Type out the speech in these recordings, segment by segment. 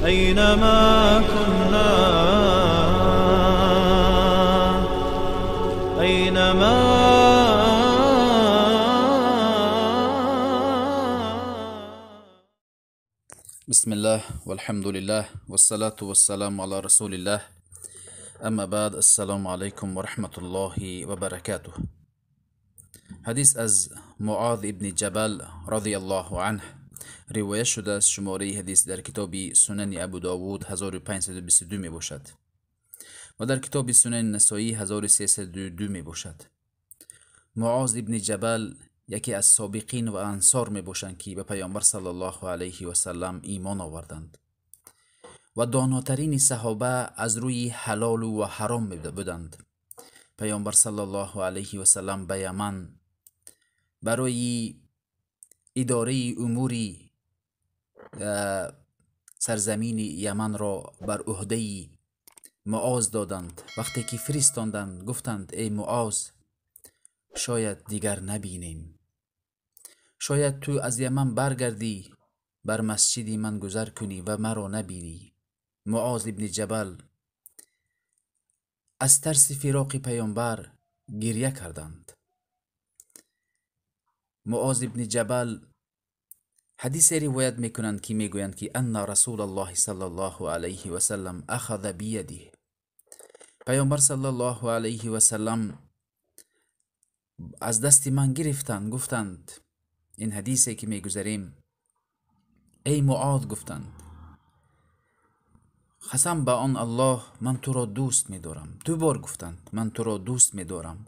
أينما كنا، أينما. بسم الله والحمد لله والصلاة والسلام على رسول الله، اما بعد، السلام علیکم و رحمت الله و برکاته. حدیث از معاذ ابن جبل رضی الله عنه روایت شده است. شماره حدیث در کتاب سنن ابو داود 1522 می باشد و در کتاب سنن نسائی 1302 می باشد. معاذ ابن جبل یکی از سابقین و انصار می باشند که به پیامبر صلی الله علیه و سلم ایمان آوردند و داناترین صحابه از روی حلال و حرام بودند. پیامبر صلی الله علیه و سلم به یمن برای اداره امور سرزمین یمن را بر عهده معاذ دادند. وقتی که فرستاندند گفتند ای معاذ، شاید دیگر نبینیم، شاید تو از یمن برگردی، بر مسجد من گذر کنی و مرا نبینی. معاذ ابن جبل از ترس فراق پیامبر گریه کردند. معاذ ابن جبل حدیث روایت میکنند که میگویند که ان رسول الله صلی الله علیه و سلم اخذ بیده. پیامبر صلی الله علیه و سلم از دست من گرفتند، گفتند این حدیثی که میگذریم، ای معاذ، گفتند قسم به آن الله من تو را دوست میدارم. دو بار گفتند من تو را دوست میدارم.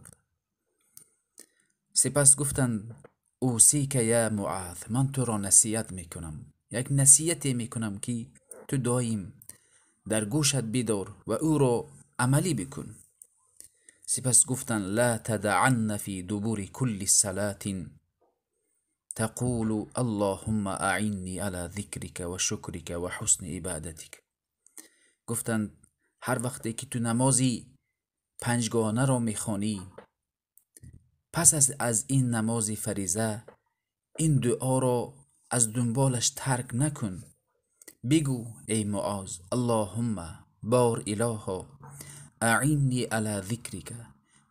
سپس گفتند اوصیک یا معاذ، من تو را نصیحت میکنم، یک نصیحتی میکنم که تو دایم در گوشت بیدار و او را عملی بکن. سپس گفتند لا تدعن فی دبر کل صلاة تقول اللهم اعنی علی ذکرک و شکرک و حسن عبادتک. گفتند هر وقتی که تو نمازی پنجگانه را میخوانی، پس از این نماز فریضه این دعا را از دنبالش ترک نکن. بگو ای معاذ، اللهم بار الها اعنی علی ذکرک،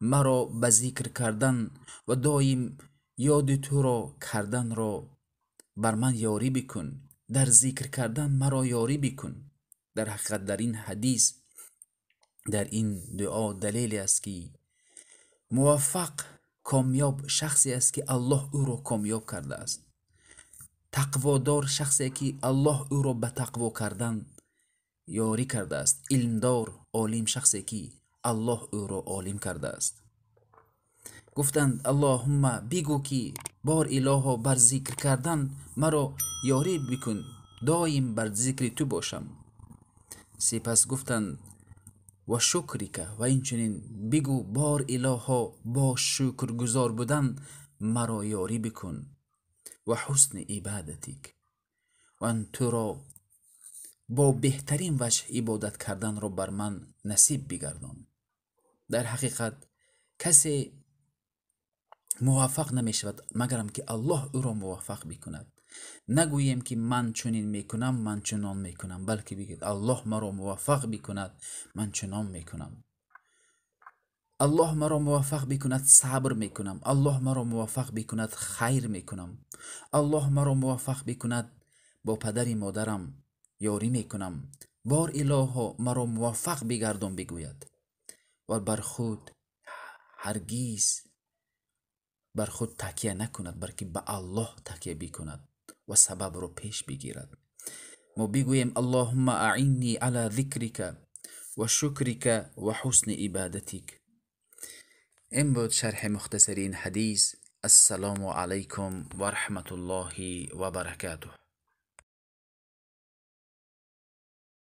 مرا به ذکر کردن و دایم یاد تو را کردن را بر من یاری بکن، در ذکر کردن مرا یاری بکن. در حقیقت در این حدیث، در این دعا دلیل است که موفق کامیاب شخصی است که الله او را کامیاب کرده است. تقوادار شخصی که الله او را به تقوا کردن یاری کرده است. علمدار عالم شخصی که الله او را عالم کرده است. گفتند اللهم، بگو که بار الها بر ذکر کردن مرا یاری بکن، دایم بر ذکر تو باشم. سپس گفتند و شکرک، و اینچنین بگو بار الها با شکرگزار بودن مرا یاری بکن، و حسن عبادتک، و تو را با بهترین وجه عبادت کردن را بر من نصیب بگردان. در حقیقت کسی موفق نمی شود مگرم که الله او را موفق بکند. نگوییم که من چنین میکنم، من چنان میکنم، بلکه بگید الله مرا موفق بکند، من چنان میکنم. الله مرا موفق بکند صبر میکنم، الله مرا موفق بکند خیر میکنم، الله مرا موفق بکند با پدر مادرم یاری میکنم. بار الها مرا موفق بگردان بگوید و بر خود هرگیز بر خود تکیه نکند، بلکه به الله تکیه بکند و سبب را پیش بگیرد. ما بگوییم اللهم اعنی علی ذکرک و شکرک و حسن عبادتک. این بود شرح مختصر این حدیث. السلام علیکم و رحمت الله و برکاته.